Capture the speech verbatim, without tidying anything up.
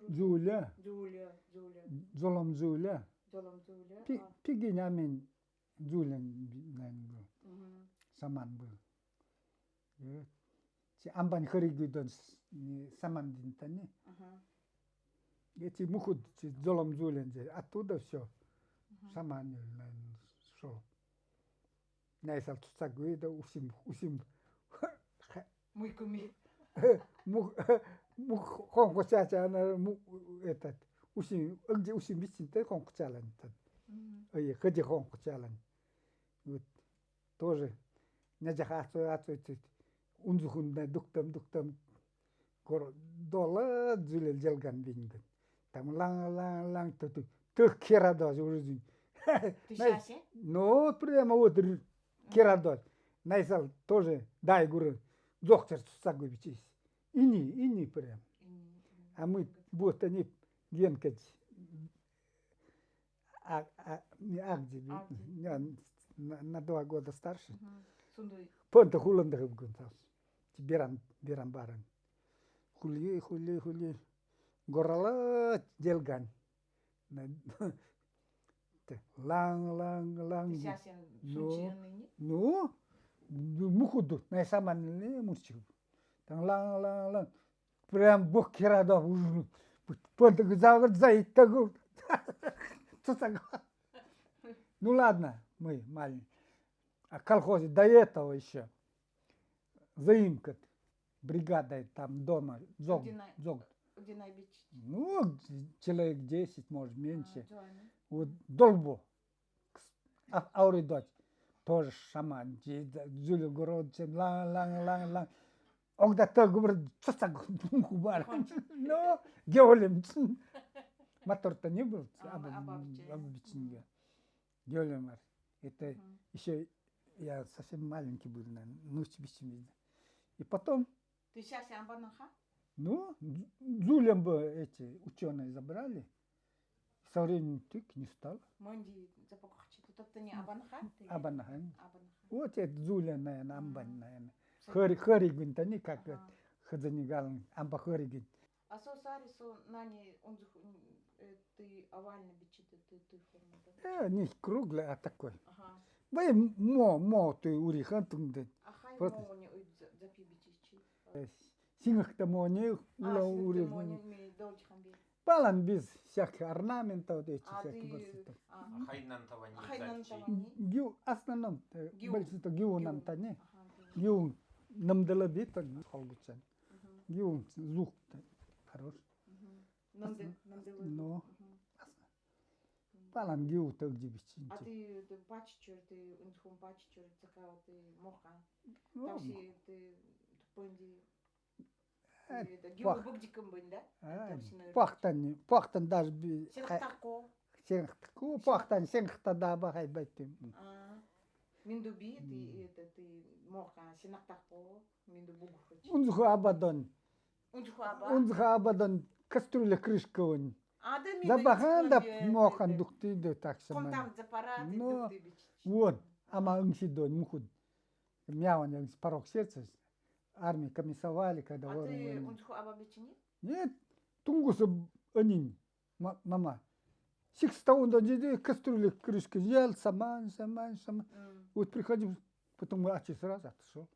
Дзуля. Дзуля, дзуля. Дзолам дзуля. Дзолам дзуля. Пи-, а. Пигинь амин дзулян би-, найн бу. Мгм. Шаман бу. Э, чи амбань хыригыдон с-, не, шамандин тани. Ага. Эти мухуд, чи дзолам дзулян же. Оттуда всё. Мгм. Шаман, найн, шо. Найсал тутсаг гуйда, усим, усим. Муй куми. Мух, мух хонку чача, ана, му-, этот, усим, эгди усим бичинте хонку чалан тат. Мгм. Ой, хыди хонку чалан. Вот. Тоже. Няджах ацой, ацой, тит. Унзухун да дуктам, дуктам. Кор-, дола дзулял джелган бинген. Там ланг, ланг, ланг, ту, ту, ту, кера дож урузин. Тишасе? Ну, прямо вот р-, кера дож. Найсал тоже дай гуру. Дзохтер сагу бичис. Ини, ини прям. Ини, ини. А мы вот они генкач. А, а, не Агди, Агди. Не, на, на два года старше. Мгм. Сундуй. Панта хуланда хыбгын тас. Ти беран, беран баран. Хули, хули, хули. Горала делган. На, те, ланг, ланг, ланг. Ти сясен. Ну, сунчен ини? Ну, ну, мухуду, на саман не мурчу. Там ланг, ланг, ланг. Прям бок керада уж. Пантык загар заиттагу. Что такое? Ну ладно, мы маленькие. А в колхозе до этого ещё заимкат бригадой там дома. Зог, зог. Ну, человек десять, может, меньше. Вот долбу. А, аури дочь. Тоже шаман. Дзюлю город, ланг, ланг, ланг, ланг. Огда та губер, цацак, губар. Ну, геолем. Мотор-то не был, а, обычный. Геолем. Это ещё я совсем маленький был, наверное. Ну, чебичим видно. И потом Ти сясе абанаха? Ну, Дзу-, Дзулем бы эти учёные забрали. Со временем тык не стало. Мынди запокхчи, тот-то не абанаха? Абанаха. Абанаха. Вот это Дзулем, наверное, амбань, наверное. Хыри, хыри гын-то не как, хыдзыни галын, амба хыри гын. А со сари, со нани унзых, м, э, Ты овальный бичи, ты, ты, ты форма, да? Э, не круглый, а такой. Ага. Вай мо, мо, ты урихан тунде. Ахай просто мо не, ой, за-, запи бичи чи. Э, сингыхта мо не, а, ула сингыхта ури. Мо не, ми долчхан би. Палан биз всякий орнамент, вот эти всякие барсыта. А, ты, а. Ахай нан тавани. Ахай нан тавани. Гиу, основном, э, гиу. Барсыта гиу нан тани. Ага, гиу. Гиу нан дала бит, так, холгучан. Мгм. Гиу звук, так, хорош. Мгм. Нанды, нанды. Ну. Мгм. Палан гиу тагди бичинчи. А ты, ты паччор, ты унзхун паччор, такая вот ты мохка. Ну. Такси ты, ты пынди. Э, ты это, гиу пах-, быгдикым бын, да? А, такси на пахтан, пахтан даже би-, сенхтако. Сенхтако, пахтан, сенхта да бахай байтым. А. Минду би, ты, это, ты мохка, сенхтако. Минду бугух. Унзху абадон. Унзху аба? Унзху абадон, кастрюля крышка он. А, да, минду забахан да, мохкан духты да так сама. Ком там запарат, ну, духты бичи. Вон, ама ынси дон, мухуд. Мяуан ынси порог сердца. Армии комиссовали, когда вон. А ты унзху аба бичини? Нет, тунгуса анин. Ма-, мама. Сикста ундан жеди кастрюля крышка взял, саман, саман, саман. М. Вот приходим, потом ачи сразу отошёл.